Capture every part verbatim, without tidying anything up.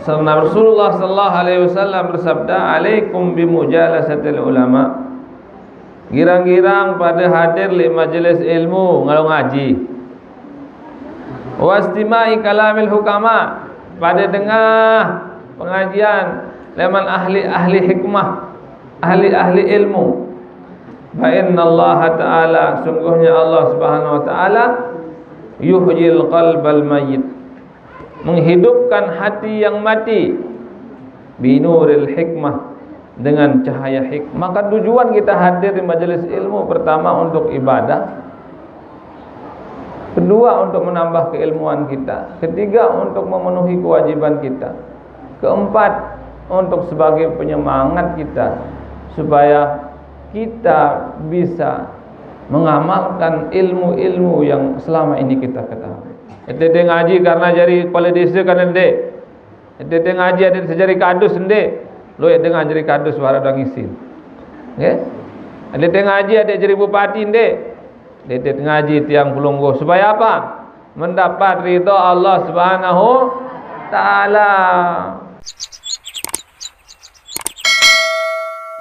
Karena Rasulullah sallallahu alaihi wasallam bersabda, "Alaikum bimujalasatil ulama." Girang-girang pada hadir li majelis ilmu, kalau ngaji. Wastima'i kalamil hukama, pada dengar pengajian leman ahli-ahli hikmah, ahli-ahli ilmu. Fa innallaha ta'ala, sungguhnya Allah Subhanahu wa taala, yuhyil qalbal mayyit, menghidupkan hati yang mati, binuril hikmah, dengan cahaya hikmah. Maka tujuan kita hadir di majelis ilmu, pertama untuk ibadah, kedua untuk menambah keilmuan kita, ketiga untuk memenuhi kewajiban kita, keempat untuk sebagai penyemangat kita supaya kita bisa mengamalkan ilmu-ilmu yang selama ini kita ketahui. Ente ngaji karena jadi kepala desa kan ente. Ente ngaji ada sejari kadus ente. Lo ya dengar jadi kadus suara orang isin. Ya. Ente ngaji ada jadi bupati ente. Ente ngaji tiang pelungguh. Supaya apa? Mendapat ridho Allah Subhanahu taala.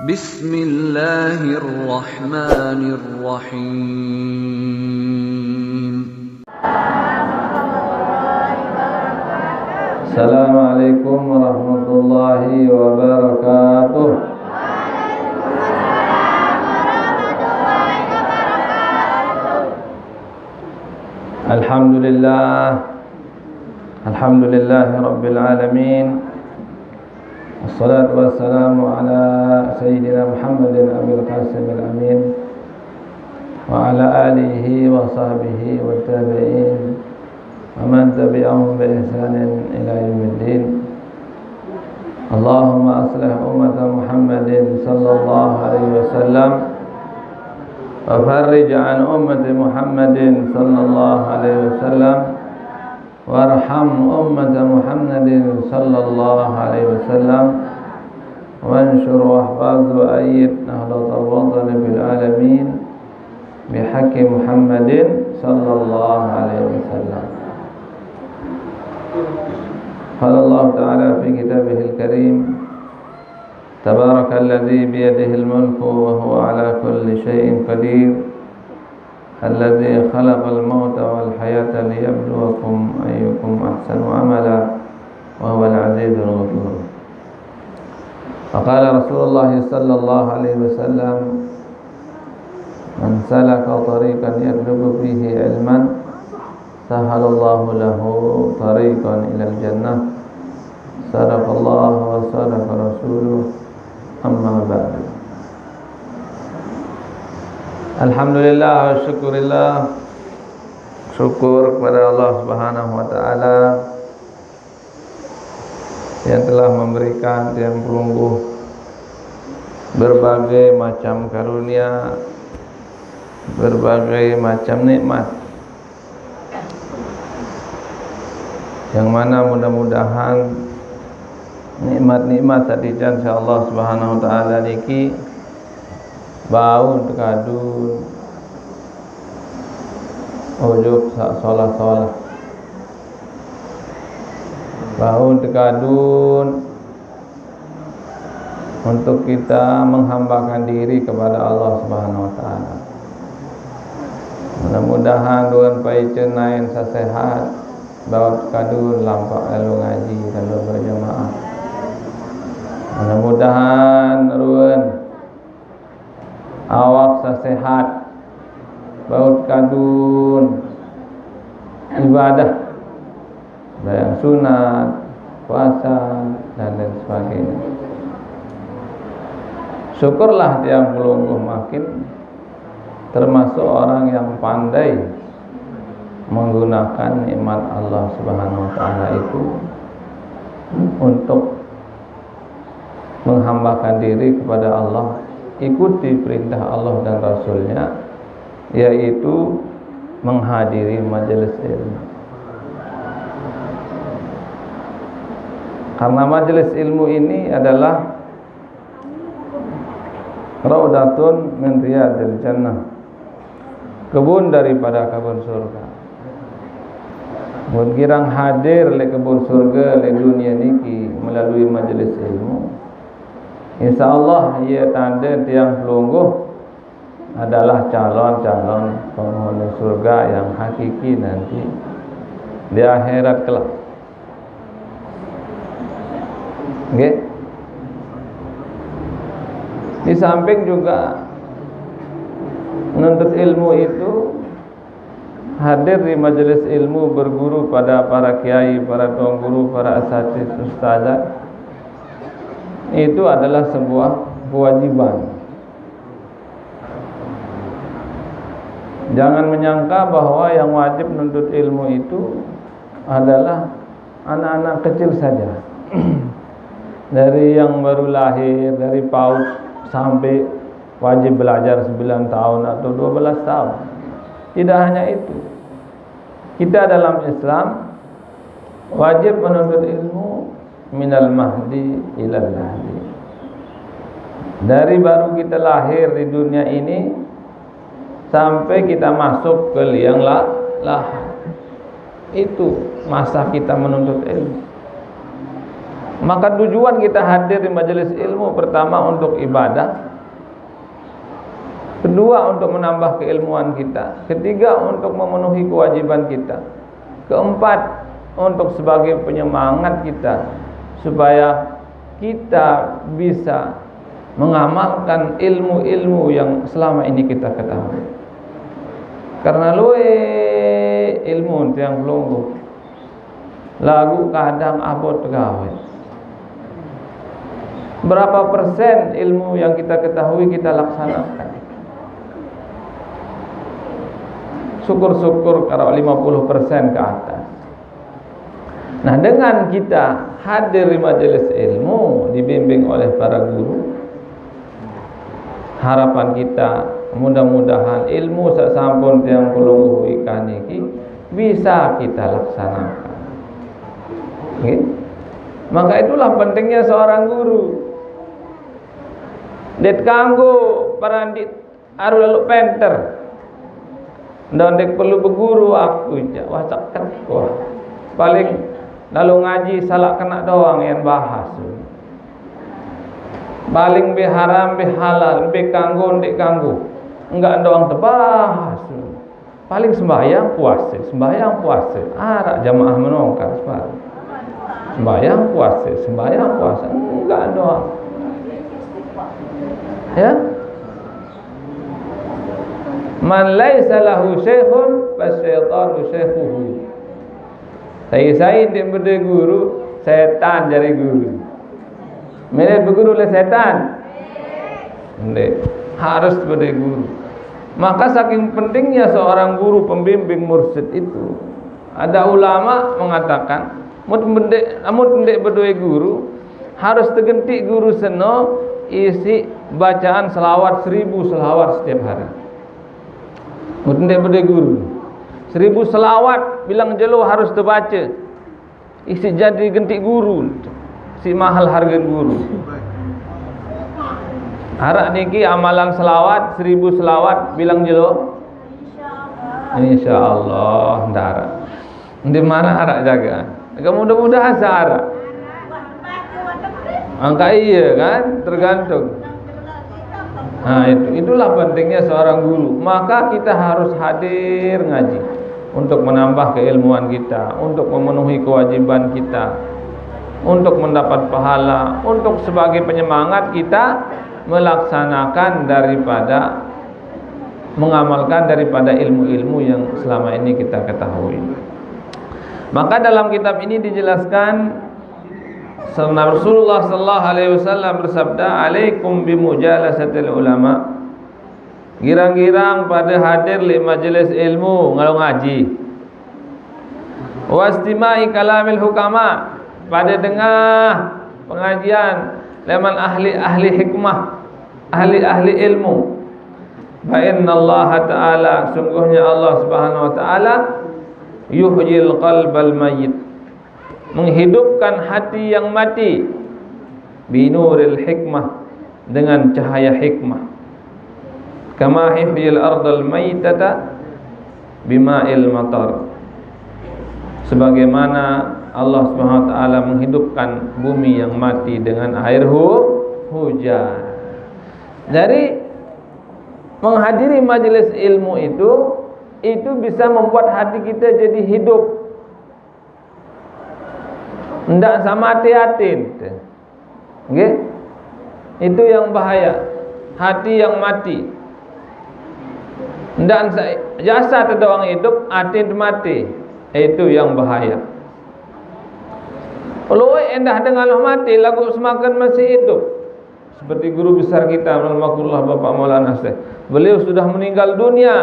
Bismillahirrahmanirrahim. Assalamualaikum warahmatullahi wabarakatuh. Alhamdulillah. Alhamdulillahi rabbil alamin. Wassalatu wassalamu ala sayyidina Muhammadin abil qasimil amin wa ala alihi wa sahbihi wa tabi'in wa man tabi'ahum bi ihsanin ila yaumiddin. Allahumma aslih ummata Muhammadin sallallahu alaihi wasallam wa farrij an ummati Muhammadin sallallahu alaihi wasallam warham ummata Muhammadin sallallahu alaihi wasallam wansur wahfaz wa ayyid nahdlatal watani fil alamin bihaqqi Muhammadin sallallahu alaihi wasallam. Qala Allah Ta'ala fi kitabihil karim, tabarakalladzi biyadihil mulku wa huwa ala kulli syai'in qadir, alladzi khalaqal mauta wal hayata liyabluwakum ayyukum ahsanu amala wa huwal azizul ghafur. Wa qala Rasulullah sallallahu alaihi wasallam, man salaka tariqan yatlubu fihi ilman sahalallahu lahu tariqan ilal jannah. Sadaqallahu wa sadaqa rasuluh. Amma ba'du. Alhamdulillah wa syukurillah. Syukur kepada Allah Subhanahu wa taala yang telah memberikan tiang pelungguh berbagai macam karunia, berbagai macam nikmat. Yang mana mudah-mudahan nikmat-nikmat tadi, insya Allah Subhanahu wa taala, niki bau tekadun ujub sak solah-solah. Bau tekadun untuk kita menghambakan diri kepada Allah Subhanahu wa taala. Mudah-mudahan duan paiceun naen sasehat, bau tekadun lampak lalu ngaji, lalu berjamaah. Mudah-mudahan ruan awak sasehat, bau tekadun ibadah, bayang sunat, puasa, dan lain sebagainya. Syukurlah tiang pelungguh makin termasuk orang yang pandai menggunakan nikmat Allah Subhanahu wa taala itu untuk menghambakan diri kepada Allah, ikuti perintah Allah dan Rasulnya, yaitu menghadiri majelis ilmu. Karena majelis ilmu ini adalah raudatun min riyadil jannah, kebun daripada kebun surga. Mun kirang hadir lé kebon surga lé dunia niki melalui majelis ilmu, insya Allah ia tanda tiang pelungguh adalah calon-calon penghuni surga yang hakiki nanti di akhirat kelak. Nggih. Di samping juga menuntut ilmu itu, hadir di majelis ilmu, berguru pada para kiai, para tuan guru, para asatidz, ustazah, itu adalah sebuah kewajiban. Jangan menyangka bahwa yang wajib menuntut ilmu itu adalah anak-anak kecil saja. Dari yang baru lahir, dari paud sampai wajib belajar sembilan tahun atau dua belas tahun. Tidak hanya itu. Kita dalam Islam wajib menuntut ilmu minal mahdi ilal lahdi. Dari baru kita lahir di dunia ini sampai kita masuk ke liang la-, lahat. Itu masa kita menuntut ilmu. Maka tujuan kita hadir di majelis ilmu, pertama untuk ibadah, kedua untuk menambah keilmuan kita, ketiga untuk memenuhi kewajiban kita, keempat untuk sebagai penyemangat kita supaya kita bisa mengamalkan ilmu-ilmu yang selama ini kita ketahui. Karena luwih ilmu tiang pelungguh, lagu kadang abot gawe. Berapa persen ilmu yang kita ketahui kita laksanakan? Syukur-syukur kalau lima puluh persen ke atas. Nah, dengan kita hadir di majelis ilmu, dibimbing oleh para guru, harapan kita, mudah-mudahan ilmu sak sampun tiang pelungguh wikan niki bisa kita laksanakan. Nggih. Maka itulah pentingnya seorang guru. Ndeq kanggo para ndeq aru lalo penter. Ndeq perlu beguru aku, jak. Wah, ceket. Wah. Paling lalo ngaji salah kena doang yang bahas. Paling be haram, be halal, be kanggo, ndeq kanggo. Enggak doang tebahas. Paling sembahyang, puase, sembahyang, puase. Araq jamaah menongkar sembahyang. Sembahyang, puase, sembahyang, puase. Enggak doang. Ya. Man laisa lahu syaikhun, fasyaitanu syaikhuhu. Sai-sai ndeq bedoe guru, setan jari guru. Mele beguru leq setan? Ndeq. Harus bedoe guru. Maka saking pentingnya seorang guru pembimbing mursyid itu, ada ulama mengatakan, mun ndeq, amun ndeq bedoe guru, harus tegentiq guru seno isiq bacaan selawat seribu selawat setiap hari. Mun ndeq bedoe guru, seribu selawat bilang jelo harus tebace. Isiq jari gentiq guru, siq mahal harge guru. Araq niki amalan selawat, seribu selawat bilang jelo? Insyaallah, ndaraq. Di mana araq jagaan? Mudah-mudahan searaq. Angka iya kan, tergantung. Nah, itu, itulah pentingnya seorang guru. Maka kita harus hadir ngaji untuk menambah keilmuan kita, untuk memenuhi kewajiban kita, untuk mendapat pahala, untuk sebagai penyemangat kita melaksanakan daripada, mengamalkan daripada ilmu-ilmu yang selama ini kita ketahui. Maka dalam kitab ini dijelaskan, Rasulullah sallallahu alaihi wasallam bersabda, "Alaikum bimujalasatil ulama." Girang-girang pade hadir leq majelis ilmu, ngalo ngaji. "Wastima'i kalamil hukama," pade dengah pengajian leman ahli-ahli hikmah, ahli-ahli ilmu. "Fa innallaha ta'ala," sungguhnya Allah Subhanahu wa taala, "yuhyil qalbal mayyit," menghidupkan hati yang mati, "binuril hikmah," dengan cahaya hikmah, "kama yuhyil ardal maitata bima'il matar," Sebagaimana Allah Subhanahu wa taala menghidupkan bumi yang mati dengan air hu-, hujan. Jadi, menghadiri majelis ilmu itu, itu bisa membuat hati kita jadi hidup. Ndak sama hati-hati. Nggih? Itu yang bahaya. Hati yang mati. Ndak sa-, jasad doang hidup, hati mati. Itu yang bahaya. Kalau endah dengan mati, lagu semakin masih hidup. Seperti guru besar kita, rahimahullah, Bapak Maulana Syekh. Beliau sudah meninggal dunia,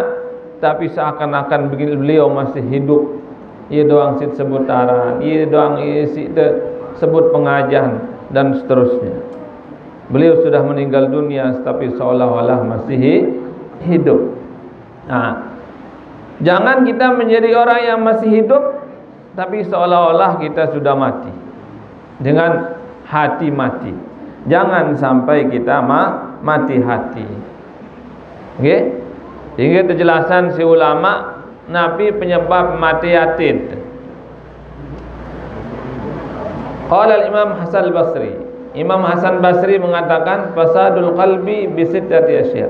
tapi seakan-akan begini beliau masih hidup. Ia doang sit sebut aran, ia doang ia sit te-, sebut pengajian, dan seterusnya. Beliau sudah meninggal dunia, tapi seolah-olah masih hi-, hidup. Nah, jangan kita menjadi orang yang masih hidup, tapi seolah-olah kita sudah mati. Dengan hati mati. Jangan sampai kita ma-, mati hati. Nggih? Sehingga kejelasan si ulama, napi penyebab mati hati. Qala Imam Hasan Basri. Imam Hasan Basri mengatakan, "Fasadul qalbi bisittati asya."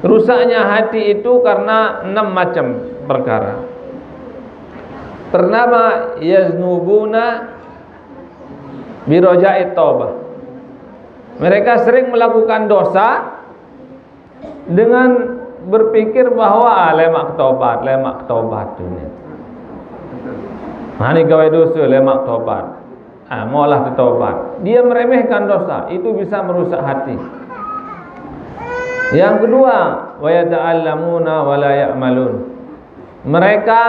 Rusaknya hati itu karena enam macam perkara. Pertama, yaznubuna birojai taubah. Mereka sering melakukan dosa dengan berpikir bahwa, "Ah, lemak tobat, lemak tobat tu ni. Nah, ni gawe dosa, lemak tobat. Ah, maulah tobat." Dia meremehkan dosa, itu bisa merusak hati. Yang kedua, wa yata'allamuna wa la ya'malun. Mereka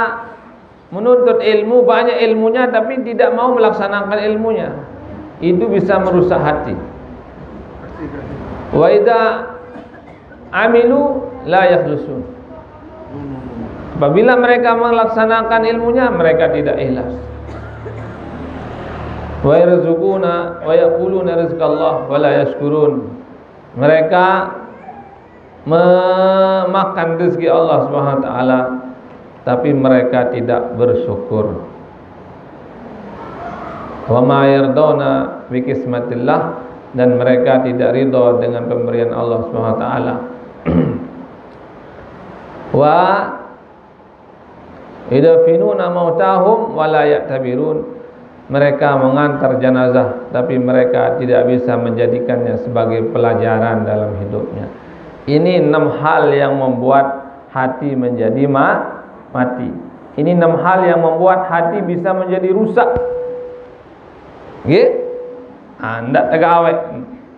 menuntut ilmu, banyak ilmunya, tapi tidak mau melaksanakan ilmunya. Itu bisa merusak hati. Wa idza amilu la yakhlusun. Apabila mereka melaksanakan ilmunya, mereka tidak ikhlas. Wa yarzuquna wa yaquluna rizqallah wa la yashkurun. Mereka memakan rezeki Allah Subhanahu wa taala, tapi mereka tidak bersyukur. Wa ma yardawna bi qismatillah, dan mereka tidak ridha dengan pemberian Allah Subhanahu wa taala. Wa yudfinuna mautahum wa la ya'tabirun. Mereka mengantar jenazah, tapi mereka tidak bisa menjadikannya sebagai pelajaran dalam hidupnya. Ini enam hal yang membuat hati menjadi ma-, mati. Ini enam hal yang membuat hati bisa menjadi rusak. Nggih? Ah, ndak tegawe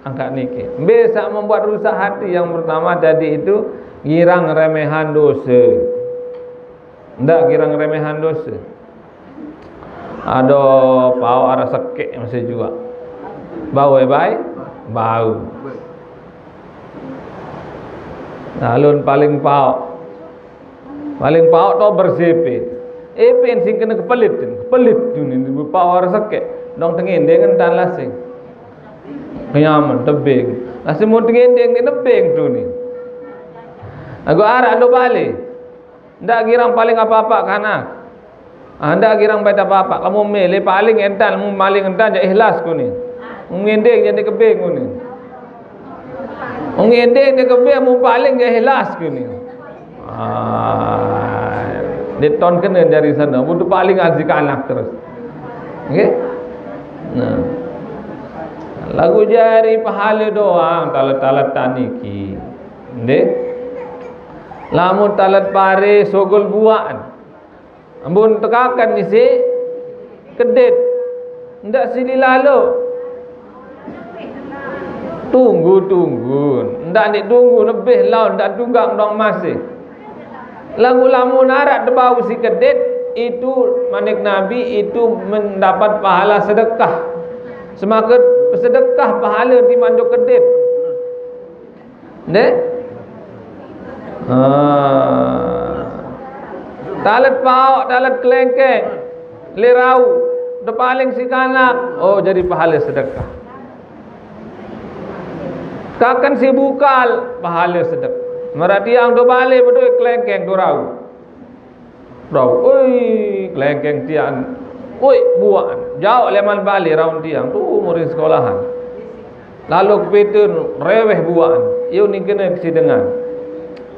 angkat niki. Bisa membuat rusak hati. Yang pertama tadi itu girang remehan dosa. Ndak girang remehan dosa. Ada pao arah sekek masih juga. Bau, eh, bai? Bau. Alun paling pao. Paling pao to bersih pe. Eh, pen sing kena kepelit, kepelit tu ni, pao arah sekek. Dong tengendeng entan lasing. Kenyaman, tebing. Lasing mau tengendeng ni tebing tu ni. Aku arak do balik. Ndak girang paling apa-apa kana. Ah, ndak girang baita bapak, kamu milih paling entan, mu paling entan ja ikhlas ku ni. Ngending jadi kebing ku ni. Ngending jadi kebing, mu paling ja ikhlas ku ni. Ah, diton kena dari sana, butuh paling azik anak terus. Okey? Nah. Lagu jari pahala doang, talat-talat taniki. Nggih? Lamun talat pare sogol buak. Ampun tekakan isi kedit. Ndak sili lalu. Tunggu, tunggu. Ndak nik tunggu lebih laun ndak tunggang dong masih. Lagu lamun arak tebau si kedit, itu manik Nabi itu mendapat pahala sedekah. Semakin sedekah pahala di manduk kedit. Nggih? Ah. Talet paok, talet kelengkeng, lerau, tepaling si kanak, oh, jadi pahala sedekah. Kaken si bukal, pahala sedekah. Meratiang do bale betul kelengkeng do rau. Rau, oi, kelengkeng tiang. Oi, buan. Jauh leman balik raun tiang. Tu murid sekolahan. Lalu kepitun reweh buan. Iyo ni kena kesidengan.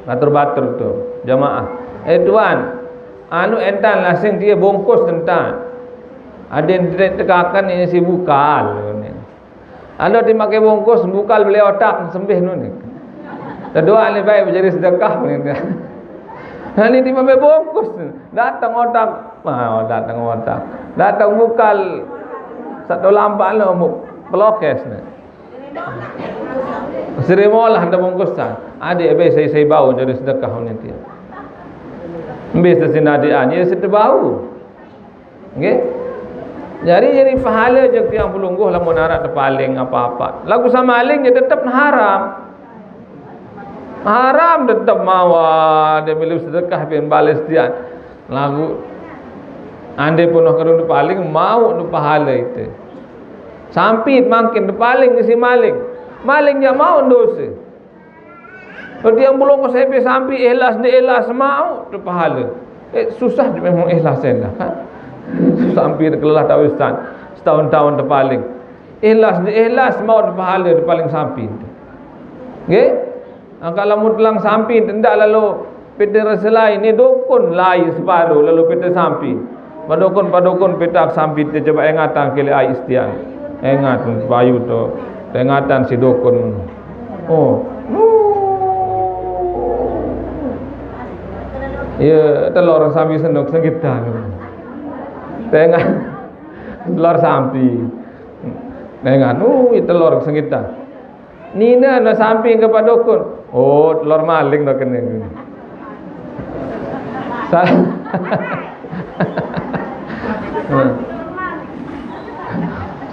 Batur-batur tu, jamaah. Eh tuan, anu entan lasing dia bungkus entan. Ada yang tidak tekakan ini si bukal ni. Ada ti makai bungkus, bukal beli otak sembih nu ni. Kedua ni baik menjadi sedekah ni. Nah, ni ti makai bungkus. Datang otak. Ah, datang otak. Datang bukal. Satu lampak lu pelokes ni. Seri molah ada bungkusan. Adik baik saya-saya bau jadi sedekah ni ti. Ambil sesinadian, ya sedekah bau. Nggih. Jadi, jadi pahala je tiang pelungguh lamun arak tepaling apa-apa. Lagu samaling je tetep haram. Haram tetep mawa, dia bila sedekah bin balis dia. Lagu ande penuh kerun tepaling, mau tu pahala itu. Sampit makin tepaling ke si maling. Maling je mau dosa. Seperti yang belum saya sampai ikhlas di ikhlas mau tu pahala. Eh, susah dia memang ikhlas saya dah. Ha? Susah hampir kelah tahu Ustaz. Setahun-tahun terpaling. Ikhlas di ikhlas mau tu pahala tu paling sampai. Nggih? Ha, kalau mutelang sampai tidak lalu pita rasa lain ni dukun lain separuh lalu pita sampai. Padukun-padukun pita sampai tu coba ingatan kali ai istian. Ingat payu tu. Ingatan si dukun. Oh. Ya, telur sampai senuk segitan. Tengah telur sampai. Tengah nu telur segitan. Nina na sampai ke padukun. Oh, telur maling dah kena. Sa-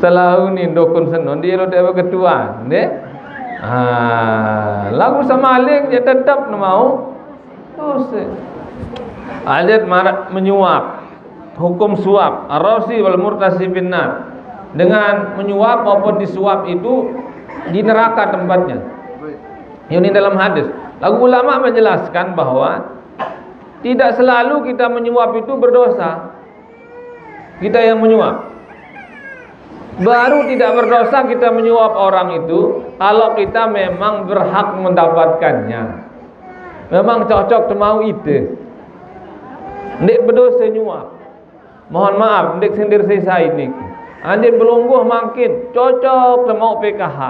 Selalu ni dukun senun dia lo dia ketua, ni. Ah, lagu samaling dia tetap nak mau. Dosa. Adat marak menyuap. Hukum suap, arrasi wal murtasi finnar. Dengan menyuap maupun disuap itu di neraka tempatnya. Ini dalam hadis. Lagu ulama menjelaskan bahwa tidak selalu kita menyuap itu berdosa. Kita yang menyuap. Baru tidak berdosa kita menyuap orang itu kalau kita memang berhak mendapatkannya. Memang cocok temau itu. Ndik berdosa nyuap. Mohon maaf, ndik sindir sisa ini. Anjing belungguh makin cocok temau P K H.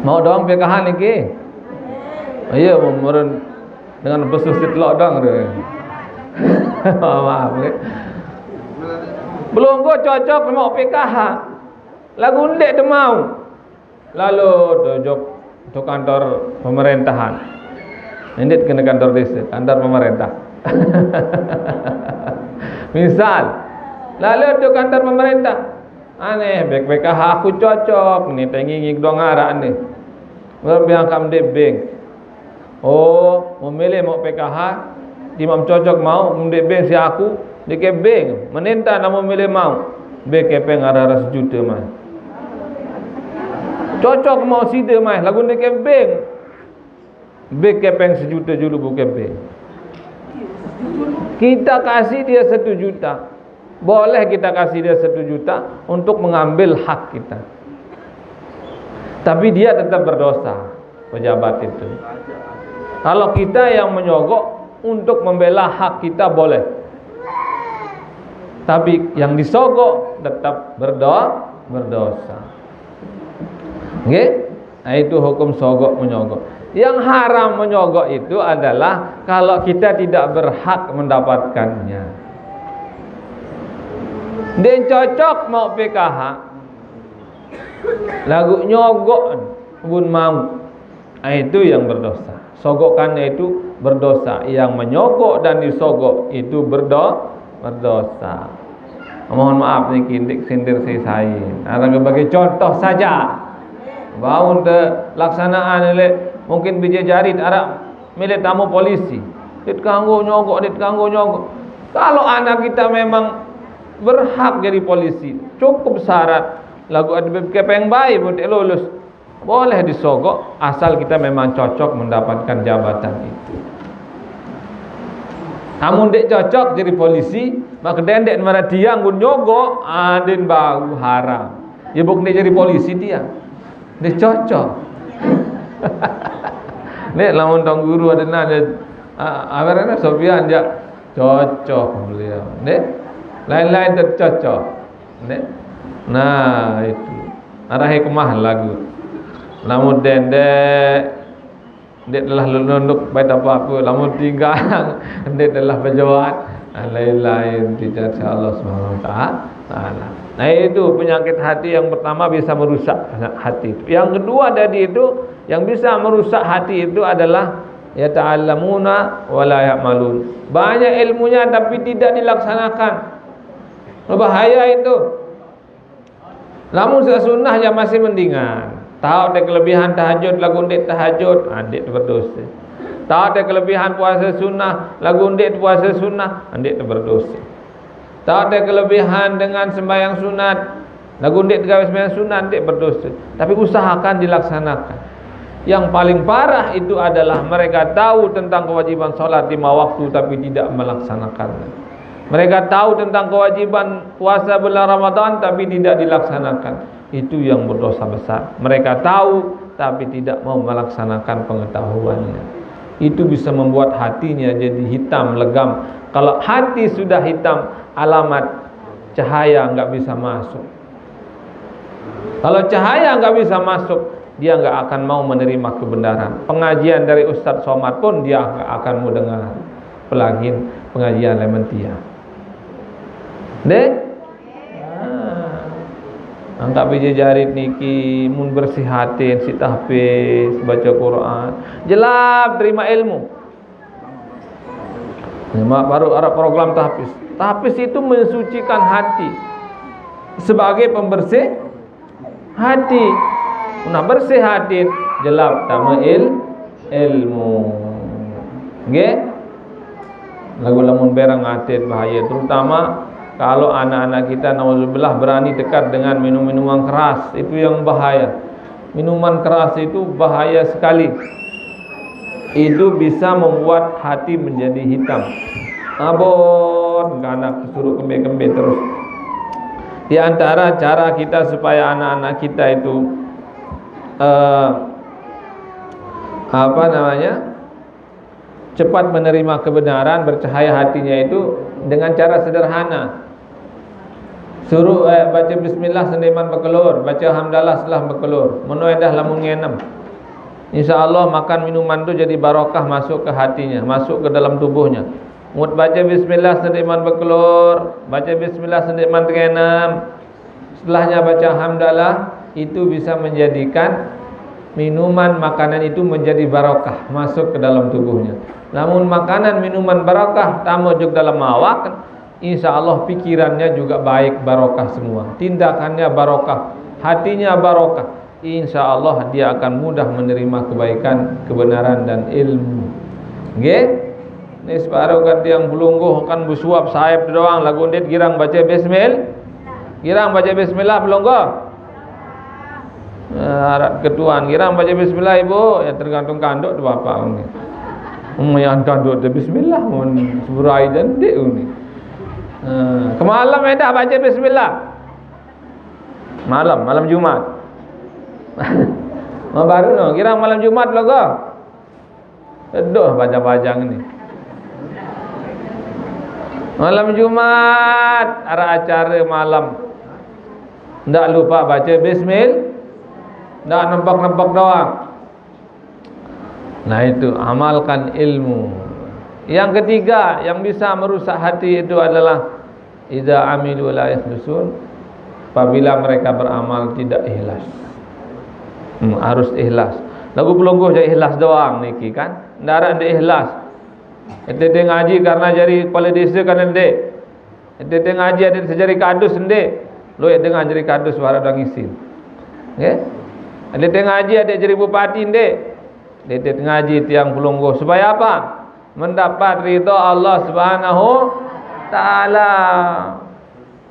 Mau doang P K H niki? Iya, meren dengan besusit lo doang deh. Maaf, ya. Belungguh cocok mau P K H. Lagu ndik temau. Lalu tu jok tu kantor pemerintahan. Ndik kena kantor desa, kantor pemerintah. Misal, lalu tu kantor pemerintah. Aneh, bek P K H aku cocok ni, tengi ngik dong arak ni. Orang bilang kam debeng. Oh, memilih mau P K H, di mam cocok mau, mendek beng si aku, deke beng, menenta nak memilih mau. Bek kepeng ada-ada sejuta mai. Cocok mau sida mai, lagu deke beng. Bek kepeng sejuta julu bukan beng. Kita kasih dia satu juta. Boleh kita kasih dia satu juta untuk mengambil hak kita. Tapi dia tetap berdosa, pejabat itu. Kalau kita yang menyogok untuk membela hak kita boleh. Tapi yang disogok tetap berdo-, berdosa. Nggih? Nah, itu hukum sogok menyogok. Yang haram menyogok itu adalah kalau kita tidak berhak mendapatkannya. Dia cocok mau P K H, lagu nyogok pun mau. Ah, itu yang berdosa. Sogokannya itu berdosa. Yang menyogok dan disogok itu berdo-, berdosa. Mohon maaf ni kindik sindir sisai. Orang bagi contoh saja. Bau te laksanaan le mungkin bija jarit arak milik tamu polisi. Dit kanggo nyogok, dit kanggo nyogok. Kalau anak kita memang berhak jadi polisi, cukup syarat lagu ada kepeng baik untuk lulus. Boleh disogok asal kita memang cocok mendapatkan jabatan itu. Amun ndeq cocok jadi polisi, maka ndeq maraq tiang nggo nyogok, ah, ndeq bau, haram. Ye buk ndeq jadi polisi tiang. Ndeq cocok. Ndeq, lamun Tuan Guru adenan, ah, ape aranne, Sofian, jaq cocok beliau. Ndeq? Lain-lain tetep cocok. Ndeq? Nah, itu. Araq hikmah laguq. Lamun ndeq, ndeq telah nunduk bait ape-ape, lamun tinggal, ndeq telah bejoat, lain-lain, tidak, insya Allah Subhanahu wa Ta'ala. Nah, itu penyakit hati yang pertama, bisa merusak hati itu. Yang kedua tadi itu, yang bisa merusak hati itu adalah yata'allamuna wa la ya'malun. Banyak ilmunya tapi tidak dilaksanakan. Bahaya itu. Lamun saq sunnah ya masih mendingan. Taoq te kelebihan tahajud laguq ndeq tahajud, ah, ndeq teberdose. Taoq te kelebihan puase sunnah laguq ndeq puase sunnah, ah, ndeq teberdose. Taoq te kelebihan dengan sembahyang sunat laguq ndeq tegawe sembahyang sunat, ndeq berdose. Tapi usahakan dilaksanakan. Yang paling parah itu adalah mereka tahu tentang kewajiban sholat lima waktu tapi tidak melaksanakannya. Mereka tahu tentang kewajiban puasa bulan Ramadan tapi tidak dilaksanakan. Itu yang berdosa besar. Mereka tahu tapi tidak mau melaksanakan pengetahuannya. Itu bisa membuat hatinya jadi hitam legam. Kalau hati sudah hitam, alamat cahaya nggak bisa masuk. Kalau cahaya nggak bisa masuk, dia nggak akan mau menerima kebenaran. Pengajian dari Ustadz Somad pun dia nggak akan mau dengar. Apalagi pengajian leq mentia. Ndeq? Nah, angkat bije jari niki, mun bersih atin, siq tahfiz, baca Quran, jelap terima ilmu. Maq baruq araq program tahfiz. Tahfiz itu mensucikan hati sebagai pembersih hati. Nah, bersih hati, jelap tame il-, ilmu. Nggih? Laguq lamun bereng atin bahaye, terutama kalau anak-anak kita, nauzubillah, berani dekat dengan minum-minuman keras, itu yang bahaya. Minuman keras itu bahaya sekali. Itu bisa membuat hati menjadi hitam. Abot, ganak suruq kembe-kembe terus. Di antara cara kita supaya anak-anak kita itu, eh, apa namanya, cepat menerima kebenaran, bercahaya hatinya itu dengan cara sederhana. Suruq, eh, bace bismillah sendeqman bekelor, bace hamdalah setelah bekelor. Meno endah lamun ngenem. Insya Allah makan minuman tu jadi barokah masuk ke hatinya, masuk ke dalam tubuhnya. Mut bace bismillah sendeqman bekelor, bace bismillah sendeqman tengenem. Setelahnya baca hamdalah, itu bisa menjadikan minuman, makanan itu menjadi barokah masuk ke dalam tubuhnya. Lamun makanan, minuman barokah tame juk dalam awak, insya Allah pikirannya juga baik, barokah semua. Tindakannya barokah, hatinya barokah. Insya Allah dia akan mudah menerima kebaikan, kebenaran dan ilmu. Nggih? Ni separo kan tiang pelungguh kan besuap saep doang, laguq ndeq girang bace bismil-, girang bace bismillah pelungguh. Eh, araq ketuan, girang bace bismillah, Ibu? Ya, tergantung kanduk tu, Bapak, ni. Lumayan kanduk tu bismillah, mun seburai dan ndeq ni. Eh, kemalem endah bace bismillah. Malem, malem Jumat. Maq baruq no, girang malem Jumat pelungguh. Aduh, bajang-bajang ni. Malem Jumat, araq acare malem. Ndaq lupaq bace bismil-, ndaq nebak-nebak doang. Nah, itu, amalkan ilmu. Yang ketiga, yang bisa merusak hati itu adalah idza amilu la yakhlisun, apabila mereka beramal tidak ikhlas. Hmm, harus ikhlas. Laguq pelungguh jaq ikhlas doang niki kan? Ndaraq ndeq ikhlas. Ite ngaji karena jari kepala desa kan ndeq. Ite ngaji adeq sejari kadus ndeq. Lueq dengan jari kadus wah araq doang isin. Nggih? Ite ngaji adeq jari bupati ndeq. Ite ngaji tiang pelungguh. Supaya apa? Mendapat ridho Allah Subhanahu Ta'ala.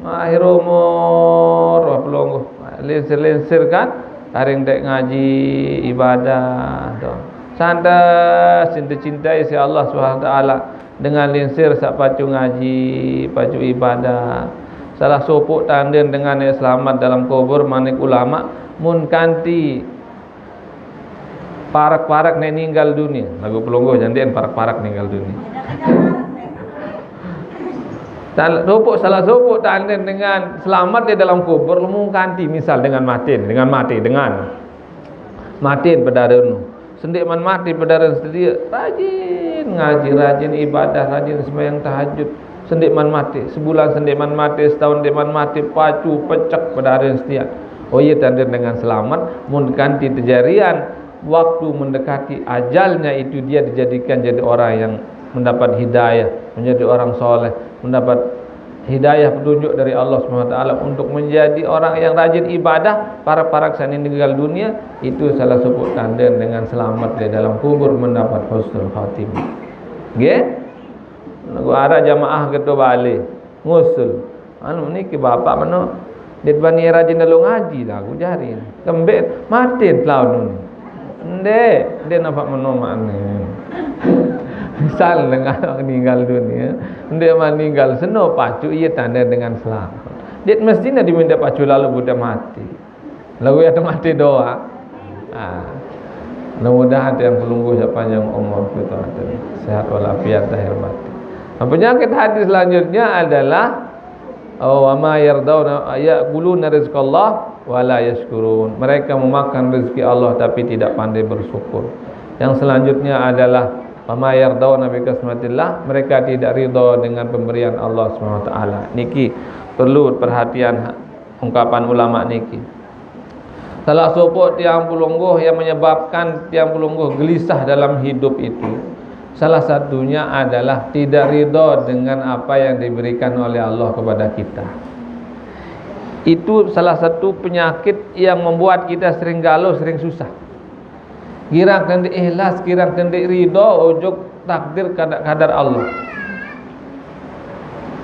Akhir umur, wah, pelungguh. Linsir-linsir kan, karing ndeq ngaji, ibadah, tu. Santas sing dicintai si Allah Subhanahu wa taala dengan linsir saq pacu ngaji, pacu ibadah. Salah sopoq tanden dengan saq selamet dalem kubur, manik ulama, mun kanti parek-parek ne ninggal dunie. Laguq pelungguh jantian parek-parek ninggal dunie. Sal-, sopoq, salah sopoq tanden dengan selamet leq dalem kubur, mun kanti, misal dengan matin, dengan mate, dengan matin pedarenu. Sendeqman mate pedaren setie, rajin ngaji, rajin ibadah, rajin sembahyang tahajud. Sendeqman mate, sebulan sendeqman mate, setaun ndeqman mate, pacu pecek pedaren setie. Oh iya, tanden dengan selamet, mun kanti tejarian, waktu mendekati ajalnya itu dia dijadikan jadi orang yang mendapat hidayah, menjadi orang soleh, mendapat hidayah petunjuk dari Allah Subhanahu wa taala untuk menjadi orang yang rajin ibadah, parek-parek saq ninggal dunie, itu salah sopoq tanden dengan selamet leq dalem kubur, mendapat husnul khatimah. Nggih? Laguq araq jamaah keto bale, ngusul. Anu niki bapak meno, ndeq bani rajin lalo ngaji laguq jari. Kembeq mate telaun ni. Ndeq, ndeq napak meno makne. Misal dengan ninggal dunie, ndeqman ninggal seno pacu, ie tande dengan selamet. Ndeq mestine diminta pacu lalo buta mati. Laguq ie mati doang. Ah. Mudah-mudahan tiang pelungguh saq panjang umur, kita sehat walafiat, lahir batin. Nah, penyakit hati selanjutnya adalah, oh, wa ma yardauna, ya'kuluna rizqallah wa la yashkurun. Mereka memakan rezeki Allah tapi tidak pandai bersyukur. Yang selanjutnya adalah, wa ma yardauna bi qismatillah, mereka tidak ridha dengan pemberian Allah Subhanahu wa taala. Niki perlu perhatian ungkapan ulama niki. Salah sopoq tiang pelungguh yang menyebabkan tiang pelungguh gelisah dalam hidup itu, salah satunya adalah tidak ridha dengan apa yang diberikan oleh Allah kepada kita. Itu salah satu penyakit yang membuat kita sering galau, sering susah. Girang kendeq ikhlas, girang kendeq ridha ojok takdir kadar, kadar Allah.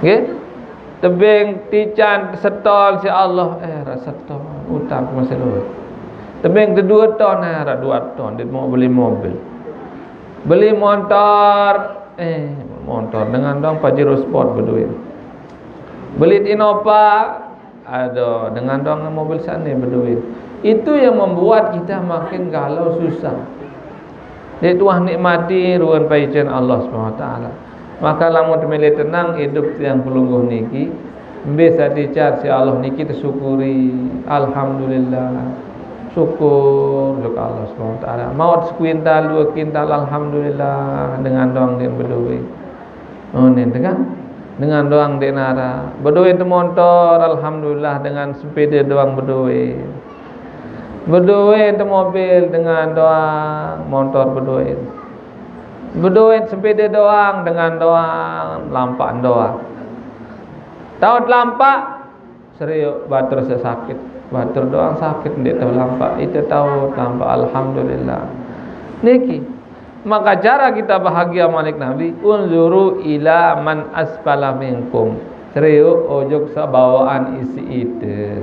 Nggih? Tebeng tican seton siq Allah, eh, araq seton, utang masih lueq. Tebeng dedue ton, eh, araq due ton, ndeq mauq beli mobil. Beli montor, eh, montor dengan doang Pajero Sport bedoe. Beli Innova, aduh, dengan doang mobil sane bedoe. Itu yang membuat kita makin galau, susah. Ndeq tuah nikmati ruen paicen Allah Subhanahu wa taala. Maka lamun temele tenang idup tiang pelungguh niki, mbe saq teican siq Allah niki tesyukuri. Alhamdulillah. Syukur ojok Allah Subhanahu wa taala. Mauq sekuintal, due kuintal, alhamdulillah, dengan doang ndeq bedoe. Oh, nente kan? Dengan doang ndeq nara. Bedoe ente montor, alhamdulillah, dengan sepede doang bedoe. Bedoe ente mobil, dengan doang montor bedoe. Bedoe sepede doang, dengan doang lampaq doang. Taoq lampaq, serioq batur saq sakit. Batur doang sakit, ndeq tao lampaq. Ite tao lampaq, alhamdulillah. Niki. Maka cara kita bahagia, manik Nabi, "Unzuru ila man asfala minkum." Serioq ojok saq bawaqan isiq ite.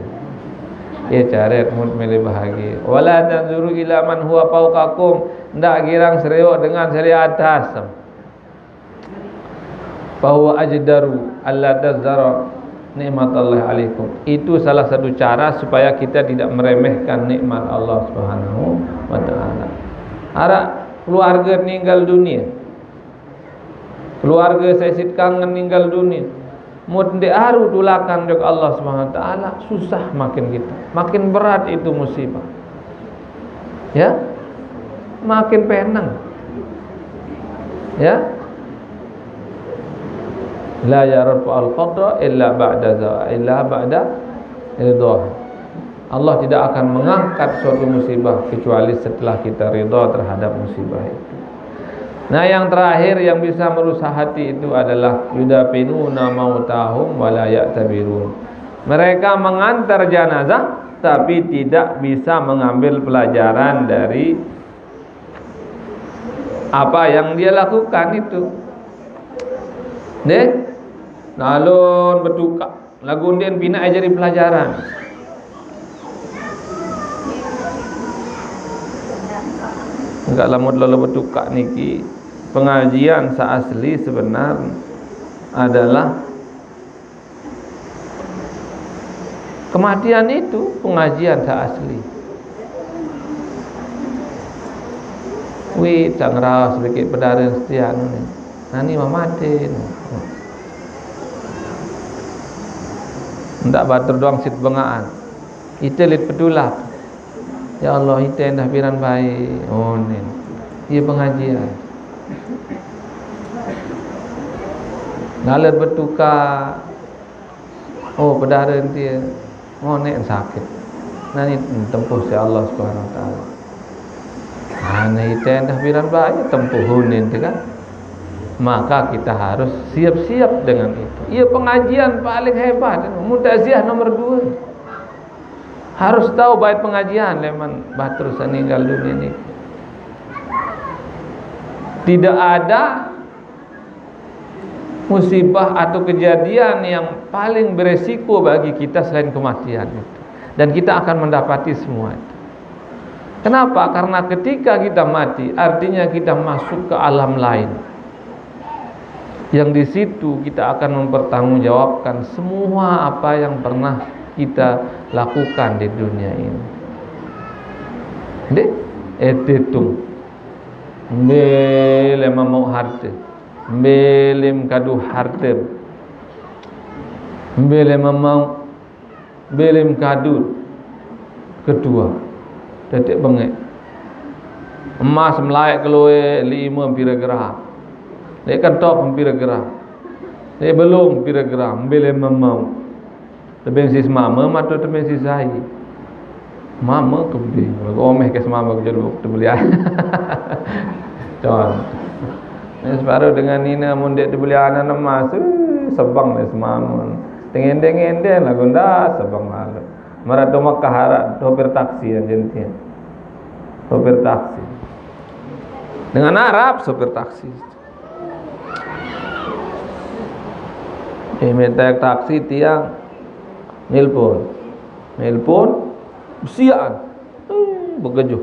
Ye caret mut mele bahagie. "Wala tanzuru ila man huwa fauqakum." Ndaq girang serioq dengan saq leq atas. "Fahuwa ajdaru alla tazdaru nikmatallahi alaikum." Itu salah satu cara supaya kita tidak meremehkan nikmat Allah Subhanahu wa taala. Araq keluarge ninggal dunie. Keluarge saq isiq kangen ninggal dunie. Mut ndeq aru tulakan ojok Allah Subhanahu wa taala, susah makin kita. Makin berat itu musibah. Ya? Makin peneng. Ya? "La yarfa'ul qadra illa ba'da za-, illa ba'da ridha." Allah tidak akan mengangkat suatu musibah kecuali setelah kita ridha terhadap musibah itu. Nah, yang terakhir yang bisa merusak hati itu adalah yudafinuna mautahum wa la ya'tabirun. Mereka mengantar jenazah tapi tidak bisa mengambil pelajaran dari apa yang dia lakukan itu. Nggih? Nalun betukaq. Laguq ndeqn pinaq jari pelajaran. Enggak lama lalu bertukar niki, pengajian seasli sebenar adalah kematian itu pengajian seasli. Wi, sang raos sedikit pedaren setian ni. Nani mamaten. Ndak batur doang sit bengaan. Ite lit petulak. Ya Allah, ite endah piran bae. Oh, nen. Iya pengajian. Ngalet betuka. Oh, pedaren tie. Oh, nek sakit. Nah, ini tempuh si Allah Subhanahu wa taala. Nah, ite endah piran bae tempuh unin tu kan. Maka kita harus siap-siap dengan itu. Iya pengajian paling hebat. Mun takziah nomor dua. Harus tahu bait pengajian leman batur sing ninggal dunia ni. Tidak ada musibah atau kejadian yang paling beresiko bagi kita selain kematian itu. Dan kita akan mendapati semua itu. Kenapa? Karena ketika kita mati, artinya kita masuk ke alam lain. Yang di situ kita akan mempertanggungjawabkan semua apa yang pernah kita lakukan di dunia ini. Dek, eh, hitung. Mbele mamau harta. Mbele mkadu harta. Mbele mamau Belem kadut. Kedua, tetek bengek. Emas melaek keluar lima pira gram. Lek kentok pira gram. Lek belum pira gram, belem mamau. Tebeng sis mama, matu tebeng sis ai. Mama kebih. Lagu omeh ke semama ke jeruk, tebeli ai. Con. Ni separuh dengan nina, mun dek tebeli anak emas, eh, sebang ni semama. Tengendeng-endeng lagu ndak sebang lalu. Maratu Makkah arak sopir taksi yang jentia. Sopir taksi. Dengan Arab sopir taksi. Eh, minta taksi tiang nelpon. Nelpon, siaan. Hmm, begejuh.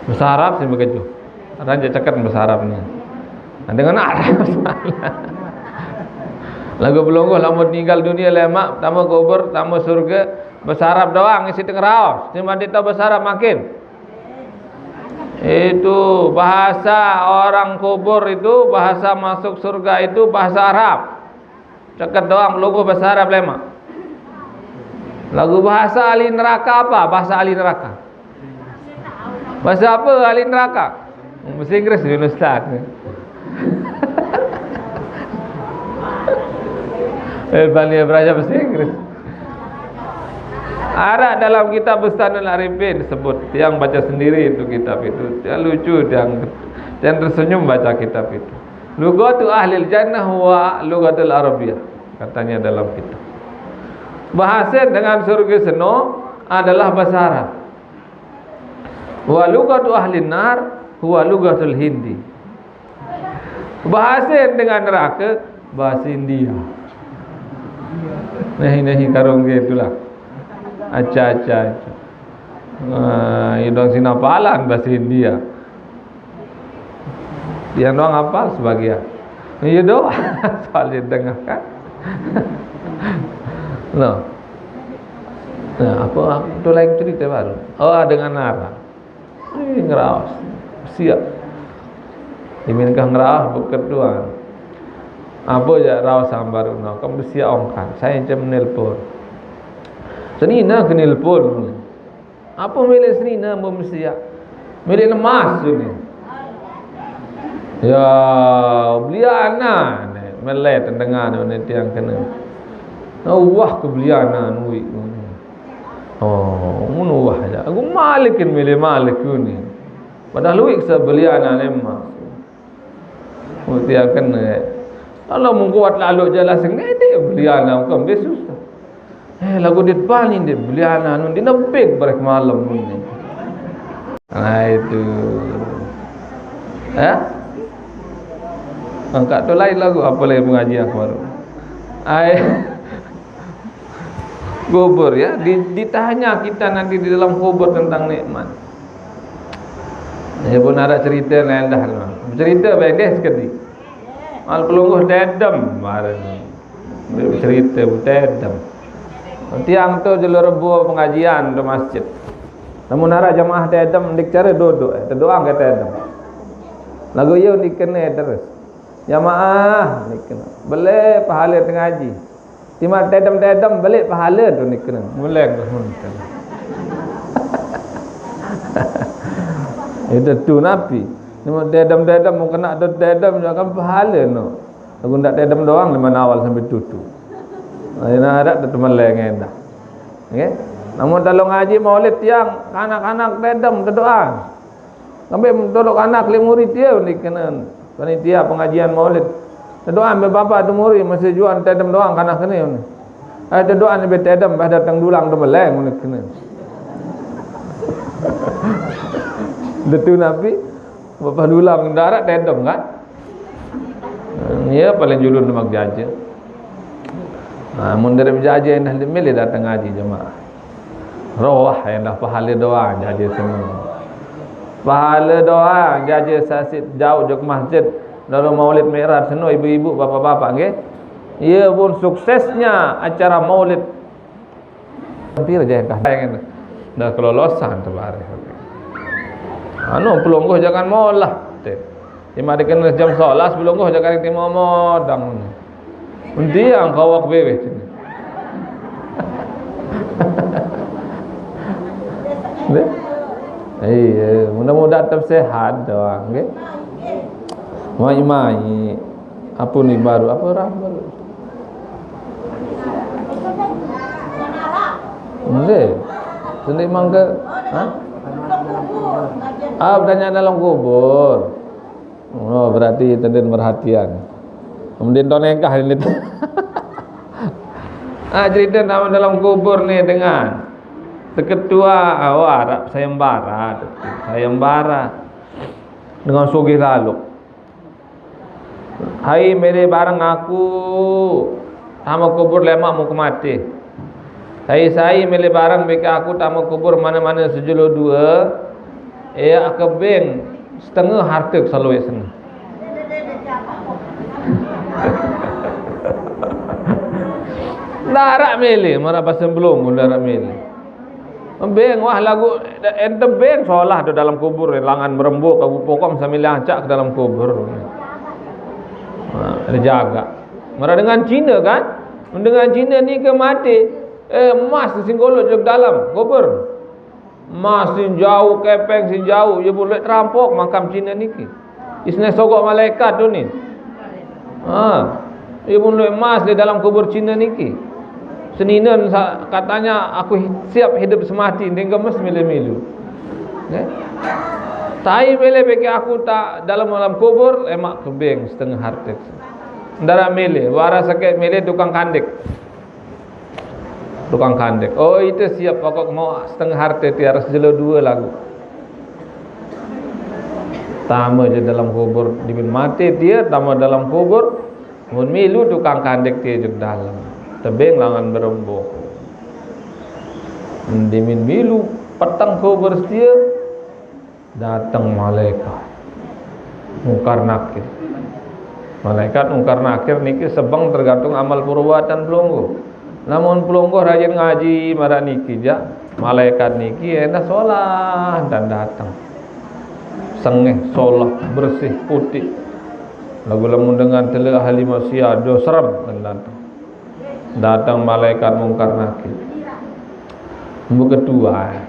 Bahasa Arab sih begejuh. Ada je ceket bahasa Arab ni. Nah, dengan Arab. Lagu pelungguh lamun ninggal dunia lemak, tama kubur, tama surga, bahasa Arab doang isi tengeraos. Sing mandi tahu bahasa Arab makin. Itu bahasa orang kubur itu, bahasa masuk surga itu bahasa Arab. Ceket doang pelungguh bahasa Arab lemak. Lagu bahasa ahli neraka apa? Bahasa ahli neraka. Bahasa apa ahli neraka? Bahasa Inggris ni ustaz. Eh, Bani Ibrahim bahasa Inggris. Arak dalam kitab Bustanul Arifin sebut, tiang baca sendiri itu kitab itu. Tiang lucu, tiang, tiang tersenyum baca kitab itu. Lugatu ahlil jannah wa lugatul Arabiyah, katanya dalam kitab. Bahasa dengan surga seno adalah bahasa Arab. Wa lugatu ahlin nar huwa lugatul Hindi. Bahasa dengan neraka, bahasa India. Nahi, nahi, karung gitulah. Acha, acha, acha. Ah, idong sinapalan bahasa India. Yang doang hafal sebagian. Iya doang. Soal dia dengar kan. Loh. Nah, apa, apa tu lain cerita baru? Oh, dengan Arab. Eh, ngeraos. Siap. Imin kah ngeraos buket doang. Apa je raos sambar no? Kamu siap ongkan. Saya macam nelpon. Senina ke nelpon. Apa milik senina mun mesiak? Milik lemas tu ni. Ya, beliana ni. Melet dengar tu ni tiang kena. Nah, wah ke beliana nuik tu ni. Oh, mun wah aja. Aku malikin milik malik tu ni. Padahal luik sebeliana lemas. Mun tiang kena. Kalau mun kuat lalu jalan sengedek beliana bukan besusah. Eh, lagu dit paling dit beliana nun di nebek berek malam nun ni. Nah, itu. Eh? Angkat tu lain lagu apa lagi pengajian baru? Ai. Kubur ya, di, ditanya kita nanti di dalam kubur tentang nikmat. Ye pun araq cerite endah. Cerite bengkeh sekedi. Mal pelungguh tedem maren. Cerite tedem. Tiang tu jelo Rebo pengajian tu masjid. Lamun araq jemaah tedem ndeq care duduk, eh, tedoang ke tedem. Laguq ye ndeq kene terus. Jemaah ndeq kene. Beleq pahale tengaji. Timaq tedem-tedem beleq pahale tu ndeq kene. Muleng tu mun. Itu tu napi. Timaq tedem-tedem mun kene tu tedem jaq kan pahale no. Laguq ndaq tedem doang leman awal sampai tutup. Nah, ini araq tu meleng endah. Nggih. Lamun talo ngaji maulid tiang, kanak-kanak tedem tedoang. Sampai tolok kanak leq murid tie ndeq kene. Panitia pengajian maulid. Tedoang mbe bapak tu murid masih juan tedem doang kanak kene. Eh, tedoang mbe tedem bah dateng dulang tu meleng ndeq kene. Detu napi? Bapak dulang ndaraq tedem kan? Ye paling julun demak jaje. Nah, mun dere bejaje endah milih dateng ngaji jemaah. Roh endah pahale doang jaje seno. Pahale doang jaje sasiq jauq jok masjid. Lalu maulid mikraj seno ibu-ibu, bapak-bapak nggih. Ye pun suksesnya acara maulid. Pire jeh dah, dah kelolosan tu bareh. Anu, pelungguh jangan molah. Teh. Lima dikena jam sebelas pelungguh jangan timo modang. Endi yang kawak beweh sini. Deh. Iya, mudah-mudahan tetap sehat doang, nggih. Mai-mai. Apa ni baru? Apa orang baru? Nggih. Sendiri mangga, ha? Ah, bertanya dalam kubur. Oh, berarti tadi perhatian. Kemudian to nikah ini. Ah, cerita nama dalam kubur nih dengan seketua awak sayembara, sayembara dengan sugih lalu. Hai mele bareng aku tame kubur lemaq muke mate. Sai-sai mele bareng beke aku tame kubur mane-mane sejelo due, eaq ke beng setenge harte saloe sene. Ndaraq mele, maraq base Belung ndaraq mele. Beng wah laguq ente beng solah do dalam kubur, langan merembuk, laguq pokok sambil lancak ke dalam kubur. Nah, dijaga. Maraq dengan Cine kan? Dengan Cine nike mate, eh, emas sing golok jok dalam kubur. Emas sing jauq, kepeng sing jauq, ye pun lueq terampok makam Cine niki. Isine sogok malaikat tu ni. Ha. Ye pun lueq emas di dalam kubur Cine niki. Seninen sa-, katanya, "Aku hi-, siap hidup semati, ndin gemes mele milu." Ya. Tai mele beke aku tak dalam, dalam kubur, lemaq ke beng setenge harte. Ndaraq mele, wara sekeq mele tukang kandik. Tukang kandik. Oh, ite siap pokok mauq setenge harte tiar sejelo due laguq. Tame je dalam kubur, dimin mate tie, tame dalam kubur, mun milu tukang kandik tie jok dalem. Tebeng langan berembuk. Dimin milu peteng kubur tie, dateng malaikat Mungkar Nakir. Malaikat Mungkar Nakir niki sebeng tergantung amal perbuatan pelungguh. Lamun pelungguh rajin ngaji maraq niki jaq, malaikat niki endah solah dan dateng. Sengeh, solah, bersih, putih. Laguq lamun dengan tele ahli maksiat, do serem dan dateng. Dateng malaikat Mungkar Nakir. Mbe ketuan.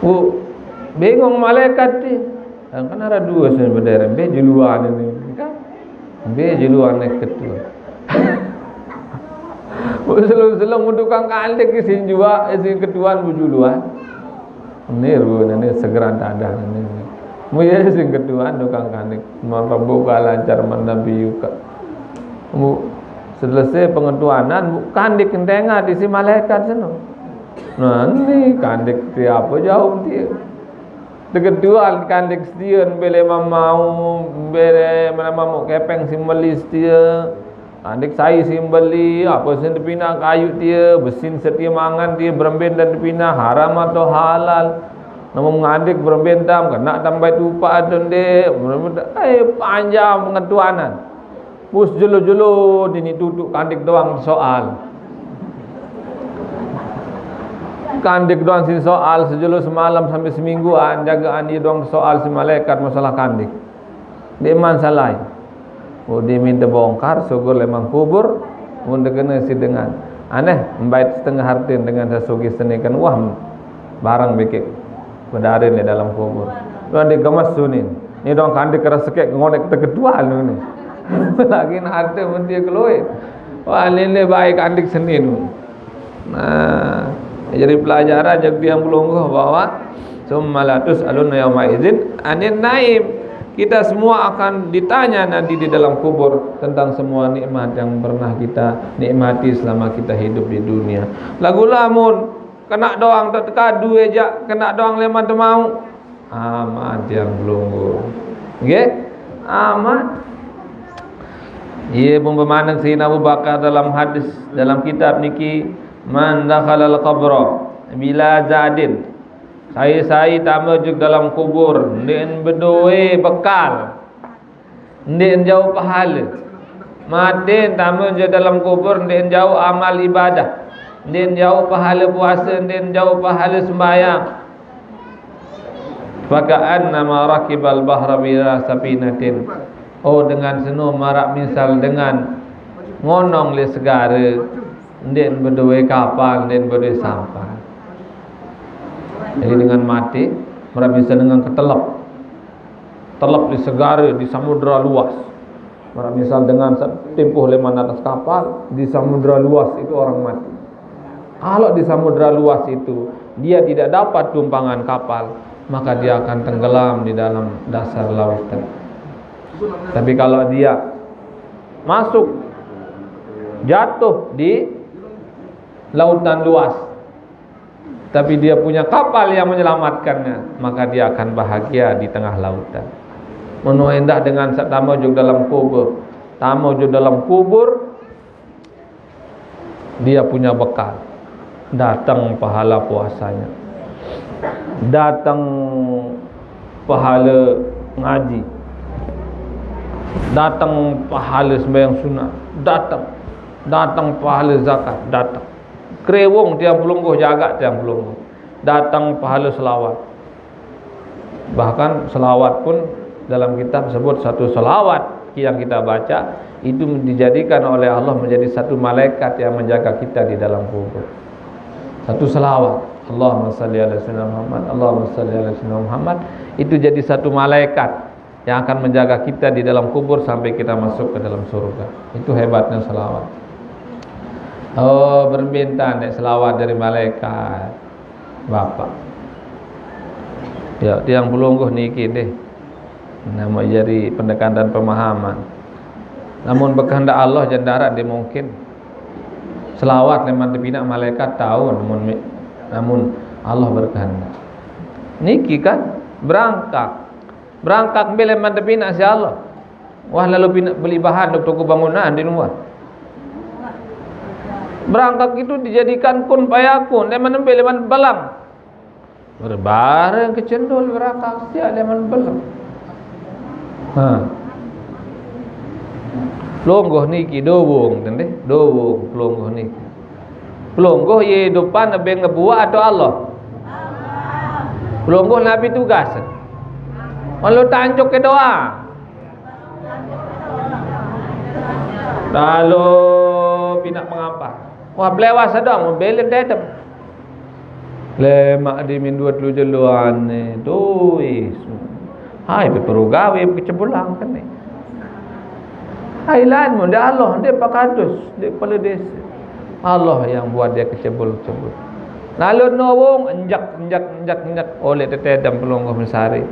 Oh, bengong malaikat ti. Kan araq due sine bedereq, mbe juluan ni, kan? Mbe juluan ni ketuan. Selung-selung tukang kandik sing juaq, sing ketuan bejuluan. Ni rue ni segeran tadah ni. Mu ye sing ketuan tukang kandik. Maka buka lancar menabi yuka. Mu selesai pengetuanan, mu kandik kentengat isi malaikat seno. Nah, ni kandik tie ape jauq tie. Tegeduan kandik setie, bele mamau, bele mamau kepeng simbeli setie. Kandik sai simbeli, ape sing tepinaq kayuq tie, besin setie mangan tie, berembe dan tepinaq, haram atau halal. Namun ngandik berembe entam, kena tambai tupak tu nde, berembe, eh, panjang pengetuanan. Pus jelo-jelo dini tutuk kandik doang soal. Kandik doang sin soal, sejelo semalam sampai semingguan, jagaan ie doang soal si malaikat masalah kandik. Ndeqman salai. Oh, dimin tebongkar, sugul leman kubur, mun tekene si dengan. Aneh, mbait setengah hartin dengan sesugih seni kan, wah, barang bekek bedarin di dalam kubur. Lu ade gemes sunin. Ni dong kandik keras sekek ngonek tekedual ni. Lagi harte mentie keluar. Wah, lele baik kandik senin. Nah, jadi pelajaran jadi yang pelungguh bahwa summa latus'alunna yauma idzin anin naim. Kita semua akan ditanya nanti di dalam kubur tentang semua nikmat yang pernah kita nikmati selama kita hidup di dunia. Lagu lamun kena doang tak teka due jak, kena doang leman temau. Aman tiang pelungguh. Nggih? Aman. Iya pun bemaneng Sayyidina Abu Bakar dalam hadis, dalam kitab niki, "Man dakhalal qabra bila zadin." Sai-sai tame juk dalam kubur, ndeqen bedoe bekal, ndeqen jauh pahale. Maten tame juk dalam kubur, ndeqen jauh amal ibadah, ndeqen jauh pahale puase, ndeqen jauh pahale sembahyang. Faka'annama rakibal bahra bila safinatin. Oh, dengan seno marak misal dengan ngonong le segare, ndeqen bedoe kapal, ndeqen bedoe sampan. Jadi dengan mati, marak misal dengan ketelep. Telep di segare, di samudra luas. Marak misal dengan sa-, tempuh leman atas kapal, di samudra luas itu orang mati. Kalau di samudra luas itu dia tidak dapat tumpangan kapal, maka dia akan tenggelam di dalam dasar lautan. Tapi kalau dia masuk, jatuh di lautan luas, tapi dia punya kapal yang menyelamatkannya, maka dia akan bahagia di tengah lautan. Meno endah dengan saq tame juk dalam kubur. Tame juk dalam kubur, dia punya bekal. Datang pahala puasanya. Datang pahala ngaji. Datang pahala sembahyang sunat. Datang. Datang pahala zakat. Datang. Kerewong tiang pelungguh, jagaq tiang pelungguh. Datang pahala selawat. Bahkan selawat pun dalam kitab sebut satu selawat yang kita baca itu dijadikan oleh Allah menjadi satu malaikat yang menjaga kita di dalam kubur. Satu selawat. Allahumma salli ala sayyidina Muhammad, Allahumma salli ala sayyidina Muhammad. Itu jadi satu malaikat yang akan menjaga kita di dalam kubur sampai kita masuk ke dalam surga. Itu hebatnya selawat. Oh, berminta nek selawat dari malaikat. Bapak. Ya, tiang pelungguh niki deh. Nama jadi pendekatan pemahaman. Namun berkehendak Allah jendara dia mungkin. Selawat leman tepinaq malaikat tahu, namun mi-, namun Allah berkehendak. Niki kan berangkat. Berangkat mbe leman tepinaq si Allah. Wah, lalu pinaq beli bahan dok toko bangunan di luar. Berangkat itu dijadikan kun fayakun, leman mbe leman belang. Berbareng kecendol berangkat siap leman belang. Ha. Pelungguh niki dowong, tende? Dowong pelungguh niki. Pelungguh ye dupan lebih ngebuat atau Allah? Pelungguh Nabi tugas. Lalu tanjuk ke doa. Lalu pinaq mengampar. Wah, belewas sedang, belin dedem. Lemaq di min dua telu jelo ane, tuis. Hai, beperu gawe, bekecebulang kene. Hai, lan mun, ndeq Allah, ndeq Pak Kadus, ndeq kepala desa. Allah yang buat dia kecebul-kecebul. Lalu nowong, enjak, enjak, enjak, enjak, oleh tetedem pelungguh mesari.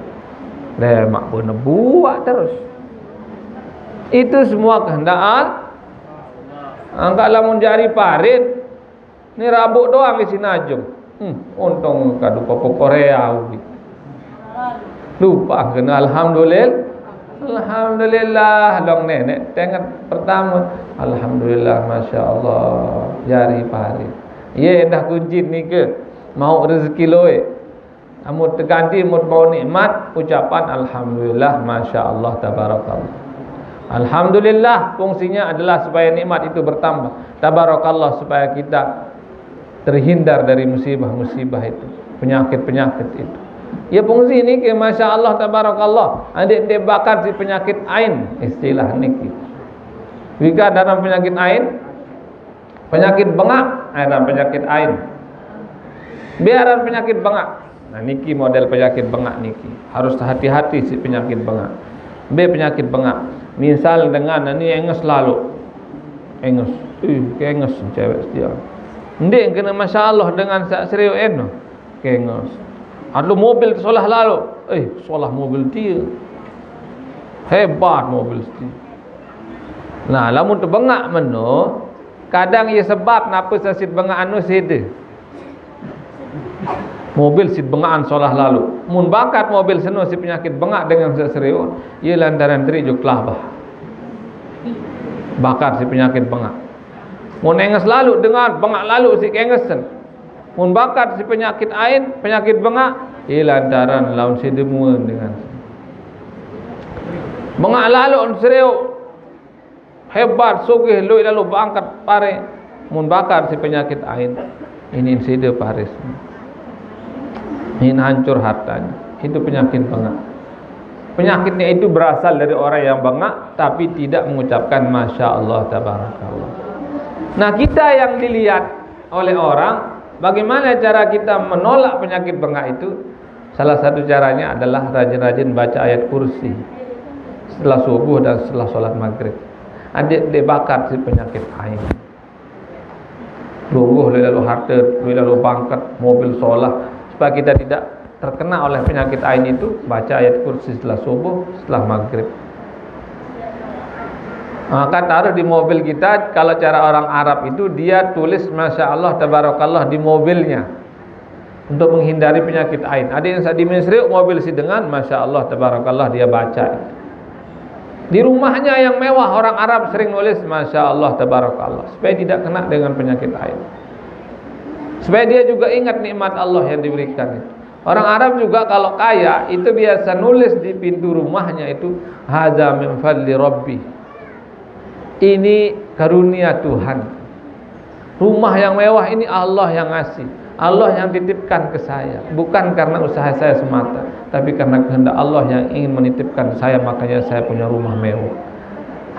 Lemaq pun nebuak terus. Itu semua kehendak Allah. Angkat lamun jari parit, ni rabuk doang isi najung. Hmm, untung kadu pupuk Korea ugi. Lupa kena alhamdulillah. Alhamdulillah, dong nenek tenget pertama. Alhamdulillah, masya Allah, jari parit. Ye, endah kunci nike. Mau rezeki loe. Amun terganti, amun bau nikmat, ucapan alhamdulillah, masya Allah, tabarakallah. Alhamdulillah fungsinya adalah supaya nikmat itu bertambah. Tabarakallah, supaya kita terhindar dari musibah-musibah itu, penyakit-penyakit itu. Ya, fungsi niki, masya Allah, tabarakallah. Adik-adik bakat si penyakit ain, istilah niki. Wika dalam penyakit ain, penyakit bengak, ada penyakit ain. Biaran penyakit bengak. Nah, niki model penyakit bengak niki. Harus hati-hati si penyakit bengak. Be penyakit bengak. Misal dengan ini enges lalu. Enges. Ih, kenges cewek dia. Ndik kena masya Allah dengan sak serius eno. Kenges. Ada mobil solah lalu. Eh, solah mobil dia. Hebat mobil dia. Nah, lamun tebengak meno, kadang ia sebab napa sasit bengak anu sida. Mobil sit bengakan solah lalu. Mun bakat mobil seno si penyakit bengak dengan sak serius, ia lantaran terik jo kelabah. Bakat si penyakit bengak. Mun enges lalu dengan bengak lalu si kengesen. Mun bakat si penyakit ain, penyakit bengak, ia lantaran laun si demuan dengan bengak lalu serius. Hebat, sugih, luwih lalu bangkat pare. Mun bakat si penyakit ain, ini sida paris. Ini hancur hartanya. Itu penyakit bengak. Penyakitnya itu berasal dari orang yang bengak tapi tidak mengucapkan masya Allah tabarakallah. Nah, kita yang dilihat oleh orang, bagaimana cara kita menolak penyakit bengak itu? Salah satu caranya adalah rajin-rajin baca ayat kursi setelah subuh dan setelah sholat maghrib. Adik dibakar si penyakit ain. Lungguh lalu harta, lalu bangkat, mobil solah. Supaya kita tidak terkena oleh penyakit ain itu, baca ayat kursi setelah subuh, setelah maghrib. Maka taruh di mobil kita, kalau cara orang Arab itu dia tulis masya Allah tabarakallah di mobilnya. Untuk menghindari penyakit ain. Ada yang saat di Mesri mobil si dengan, masya Allah tabarakallah dia baca. Di rumahnya yang mewah orang Arab sering nulis masya Allah tabarakallah supaya tidak kena dengan penyakit ain. Supaya dia juga ingat nikmat Allah yang diberikan itu. Orang Arab juga kalau kaya itu biasa nulis di pintu rumahnya itu, "Hadza min fadli Rabbi." Ini karunia Tuhan. Rumah yang mewah ini Allah yang ngasih. Allah yang titipkan ke saya. Bukan karena usaha saya semata, tapi karena kehendak Allah yang ingin menitipkan saya, makanya saya punya rumah mewah.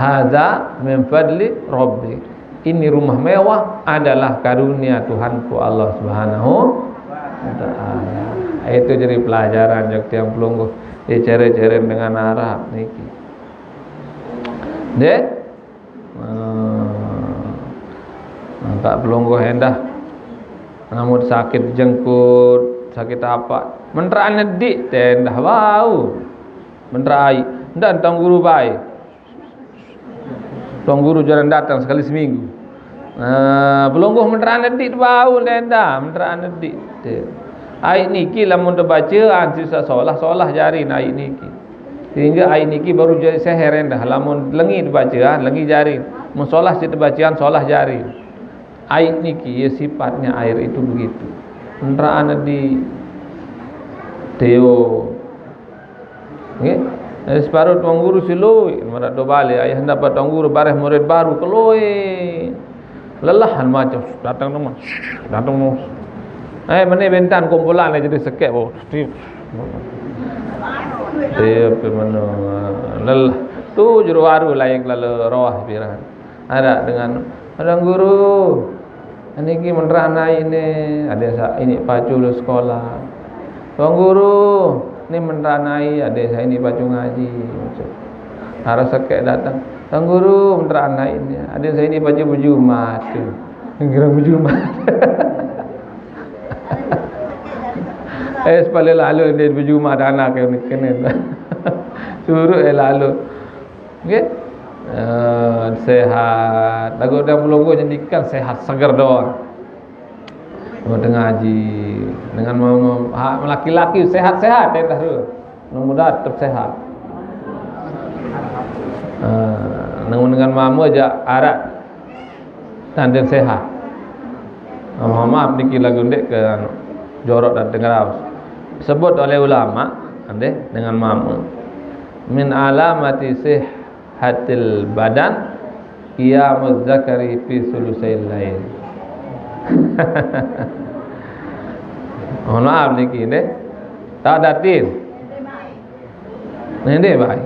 Hadza min fadli Rabbi. Ini rumah mewah adalah karunia Tuhanku Allah Subhanahu wa taala. Itu jadi pelajaran jok tiang pelungguh. Dicere-cere dengan Arab niki. Dek? Hmm. Angkat pelungguh endah. Namun sakit jengkut, sakit apa? Menteraan nedik tendah bau. Menterai. Ndak entang guru baik. Tuan guru jarang datang sekali seminggu. Nah, pelungguh menteraan nedik bau tendah, menteraan nedik. Ai niki lamun tebacaan sisa solah, solah jari ai niki. Sehingga ai niki baru jadi seher endah. Lamun lengi tebacaan, lengi jari. Mun solah si tebacaan, solah jari. Ai niki ya sifatnya air itu begitu. Menteraan di Teo. Nggih. Dari separuh tuan guru silui, mana do balik, ayah dapat tuan guru bareh murid baru kelui. Lelahan macam datang teman, datang terus. Eh, mana bentan kumpulan aja di sekek, oh, steve. Iya, mana lelah. Tu juru baru lain lalu roh piran. Ada dengan, "Tuan guru, niki menteraan ai ni, ada sa ini pacu lu sekolah. Tuan guru, ni menteraan ai, ada sa ini pacu ngaji." Harus sekek datang. "Tuan guru, menteraan ai ni, ada sa ini pacu berjumat tu." Kira berjumat. Eh, sepala lalu dia berjumat anak yang ni kena. Suruh eh lalu. Okey. Eh, sehat. Lagu dah pelungguh jadikan sehat seger doang. Mau dengar haji dengan mama, ha, laki-laki sehat-sehat ya dah tu. Mudah tetap sehat. Eh, dengan, dengan mama je arak tanding sehat. Mama, maaf niki lagu ndik ke anu, jorok dan dengar aus. Sebut oleh ulama, andai dengan mama, min alamati sihhatil badan qiyamuz zakari fi sulusail lail. Mohon maaf niki, deh. Tak datin. Nende baik.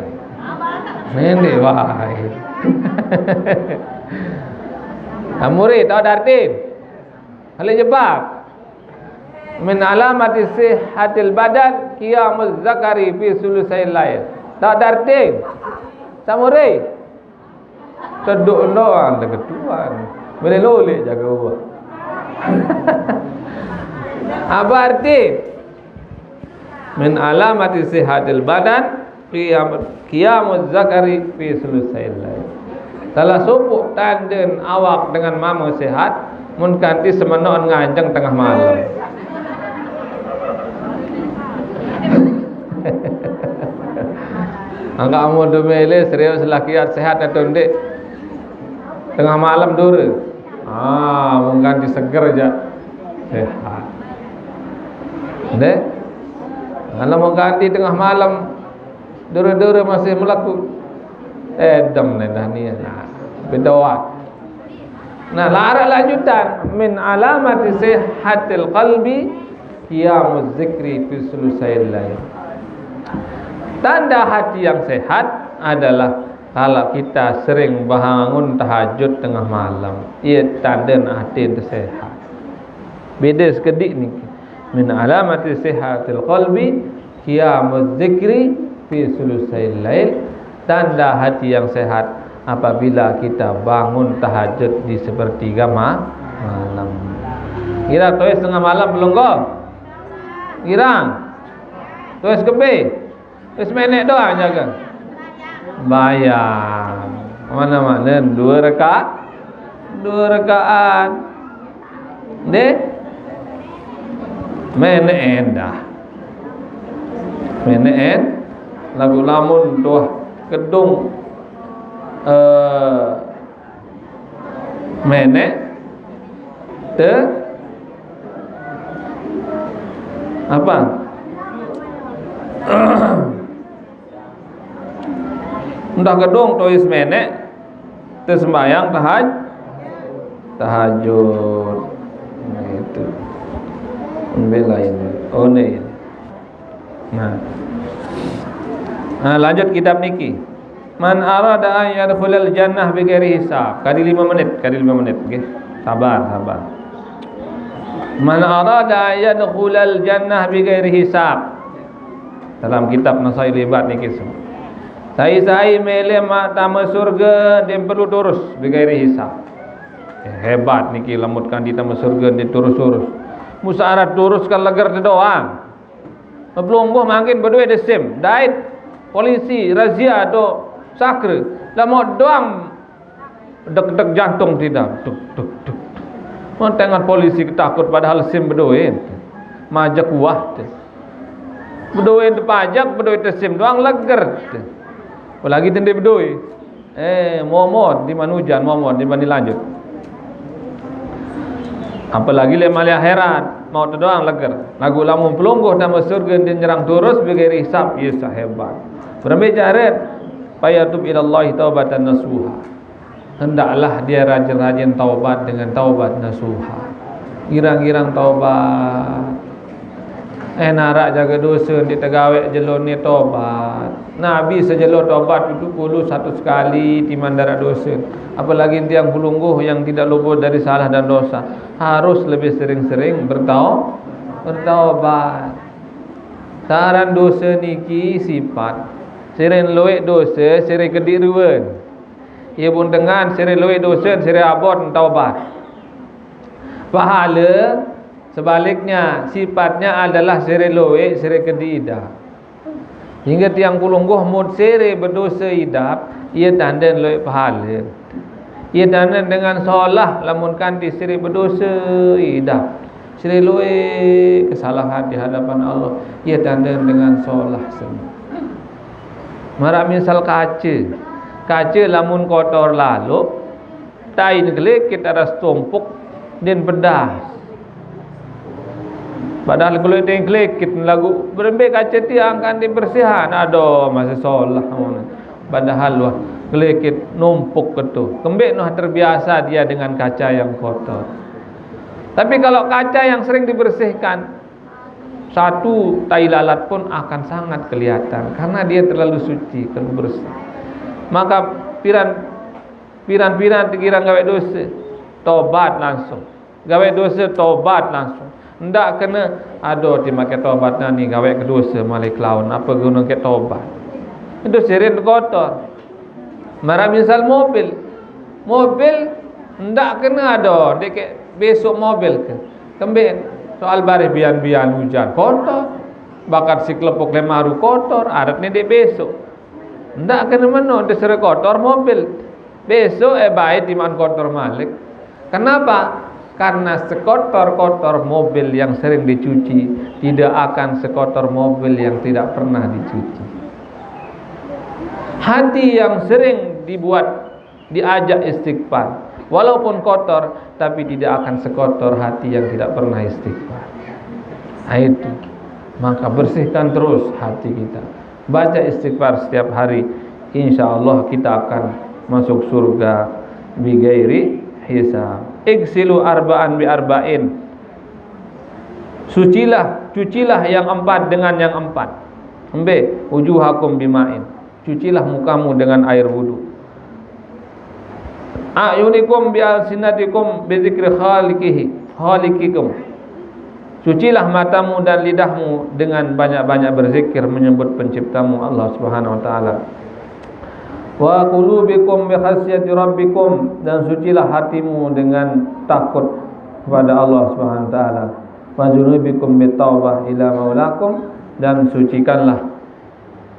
Nende baik. Amuri, tak datin. Kali jebak. Min alamati sihhatil badan qiyamuz zakari fi sulusail lail. Tak darting. Samuri. Teduk doang deketuan. Boleh lolek jaga uah. Apa arti? Min alamati sihhatil badan qiyam, qiyamuz zakari fi sulusail lail. Salah sopok tanden awak dengan mama sehat, mun kanti semenoan nganjeng tengah malam. Angka amun tu mele serius lah kiat sehat atau ndik. Tengah malam dure. Ah, mun kanti seger aja. Sehat. Deh. Kalau mun kanti tengah malam, dure-dure masih melaku. Edem neh dah ni. Nah, bedoat. Nah, larak lanjutan. Min alamati sihhatil qalbi qiyamuz zikri fi sulusail lail. Tanda hati yang sehat adalah kalau kita sering bangun tahajud tengah malam. Ia tanda hati itu sehat. Beda sekedik niki. Min alamati sihhatil qalbi qiyamuz zikri fi sulusail lail. Tanda hati yang sehat apabila kita bangun tahajud di sepertiga ma-, malam. Kira tois tengah malam belum kok? Kira? Tois kebe? Tois menek doang jaga. Bayang. Mana-mana dua reka-, dua rekaat. Deh. Menek endah. Menek en. Lagu lamun tuah kedung, eh, menek te apa? Entah gedung tois menek te sembahyang tahaj-, tahajud. Nah, itu. Ambil lain. Oh, ni. Nah. Nah, lanjut kitab niki. Man arada an yadkhulal jannah bighairi hisab. Kali lima menit, kali lima menit, nggih. Sabar, sabar. Man arada an yadkhulal jannah bighairi hisab. Dalam kitab Nasail Ibad niki. Sai-sai mele ma-, tama surga, dem perlu turus bighairi hisab. Hebat niki, lamun kanti tama surga, dem turus-turus. Musarat turus kan leger doang. Belungguh mangkin bedoe de sim, dait polisi razia do sakre. Lamun doang deg-deg jantung tidak, deg, deg, deg. Mun tengan polisi ketakut padahal sim bedoe. Majek wah te. Bedoe te pajak, bedoe te sim doang leger te. Apalagi tende bedoe. Eh, momot di manujan, momot di mani lanjut. Apalagi le mali akhirat, mau te doang leger. Lagu lamun pelungguh nama surga dia nyerang turus bighairi hisab, iya sahebat. Berembe jaret, fayatub ilallahi taubatan nasuha. Hendaklah dia rajin-rajin taubat dengan taubat nasuha. Girang-girang taubat. Eh, narak jaga dosa, ndik tegawe jelo ni tobat. Nabi sejelo tobat tujuh puluh satu sekali timan darak dosa. Apalagi tiang pelungguh yang tidak luput dari salah dan dosa. Harus lebih sering-sering bertau-, bertaubat. Saran dosa niki sipat. Sire luek dosa, sire kedik ruen. Ia pun dengan sire luek dosa, sire abot taubat. Pahala sebaliknya, sifatnya adalah sire luek, sire kedik idap. Hingga tiang pelungguh mun sire bedosa idap, ia tanden luek pahala. Ia tanden dengan solah lamun kanti sire bedosa idap. Sire luek kesalahan di hadapan Allah, ia tanden dengan solah seni. Marak misal kaca. Kaca lamun kotor lalu, tain kelekit ada setumpuk, din pedas. Padahal kalau tengklekit lagu berembe kaca tiang kan dibersihan, aduh masih solah. Padahal wah kelekit numpuk ketu. Kembe noh terbiasa dia dengan kaca yang kotor. Tapi kalau kaca yang sering dibersihkan, satu tai lalat pun akan sangat kelihatan karena dia terlalu suci, terlalu bersih. Maka piran piran-piran tegiran gawe dosa, tobat langsung. Gawe dosa, tobat langsung. Ndak kena ado ti make tobat nani gawe ke dosa malik lawan. Apa guna ke tobat? Itu sirin kotor. Mara misal mobil. Mobil ndak kena ado dek besok mobil ke. Kembe soal barih bian-bian hujan kotor. Bakat si kelepuk lemaru kotor, adat ni dek besok. Ndak kena meno dek sere kotor mobil. Besok eh baik timan kotor malik. Kenapa? Karena sekotor-kotor mobil yang sering dicuci tidak akan sekotor mobil yang tidak pernah dicuci. Hati yang sering dibuat diajak istighfar, walaupun kotor, tapi tidak akan sekotor hati yang tidak pernah istighfar. Nah, itu. Maka bersihkan terus hati kita. Baca istighfar setiap hari. Insya Allah kita akan masuk surga bigairi hisab. Igsilu arba'an bi arba'in. Sucilah, cucilah yang empat dengan yang empat. Embe, ujuhakum bima'in. Cucilah mukamu dengan air wudu. A'yunikum bi alsinatikum bi dzikri khaliqihi, khaliqikum. Sucilah matamu dan lidahmu dengan banyak-banyak berzikir menyebut penciptamu Allah Subhanahu wa taala. Wa qulubikum bi khasyati rabbikum, dan sucilah hatimu dengan takut kepada Allah Subhanahu wa taala. Wa dzunubikum bi taubah ila maulakum, dan sucikanlah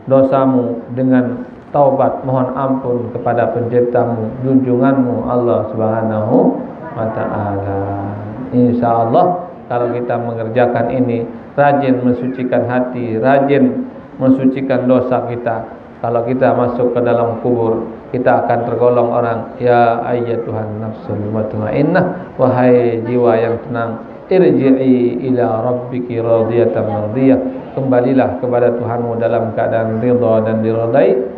dosamu dengan taubat, mohon ampun kepada penciptamu, junjunganmu Allah Subhanahu wa taala. Insya Allah kalau kita mengerjakan ini, rajin mensucikan hati, rajin mensucikan dosa kita, kalau kita masuk ke dalam kubur, kita akan tergolong orang, ya ayyatuhan nafsul mutmainnah, wahai jiwa yang tenang, irji'i ila rabbiki radiyatan mardiyah. Kembalilah kepada Tuhanmu dalam keadaan ridha dan diridai.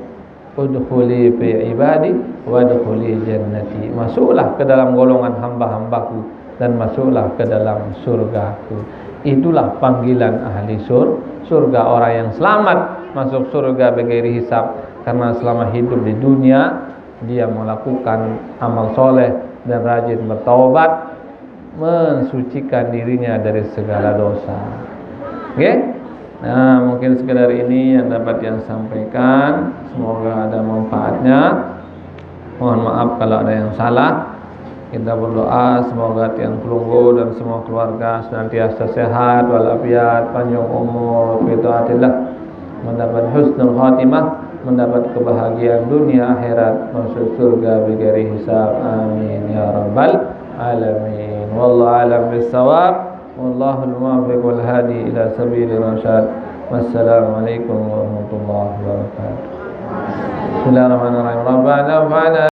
Udkhuli fi ibadi wadkhuli jannati. Masuklah ke dalam golongan hamba-hambaku dan masuklah ke dalam surgaku. Itulah panggilan ahli sur surga, orang yang selamat masuk surga bagairi hisab karena selama hidup di dunia dia melakukan amal soleh dan rajin bertaubat, mensucikan dirinya dari segala dosa. Oke? Nah, mungkin sekedar ini yang dapat yang sampaikan. Semoga ada manfaatnya. Mohon maaf kalau ada yang salah. Kita berdoa semoga tiang pelunggu dan semua keluarga senantiasa sehat walafiat, panjang umur, fi taatillah, mendapat husnul khatimah, mendapat kebahagiaan dunia akhirat, masuk surga bighairi hisab. Amin ya rabbal alamin. Wallahu alam bisawab. Wallahul muwaffiq wal hadi ila sabilir rasyad. Wassalamualaikum warahmatullahi wabarakatuh. Bismillahirrahmanirrahim. Rabbana fa'ala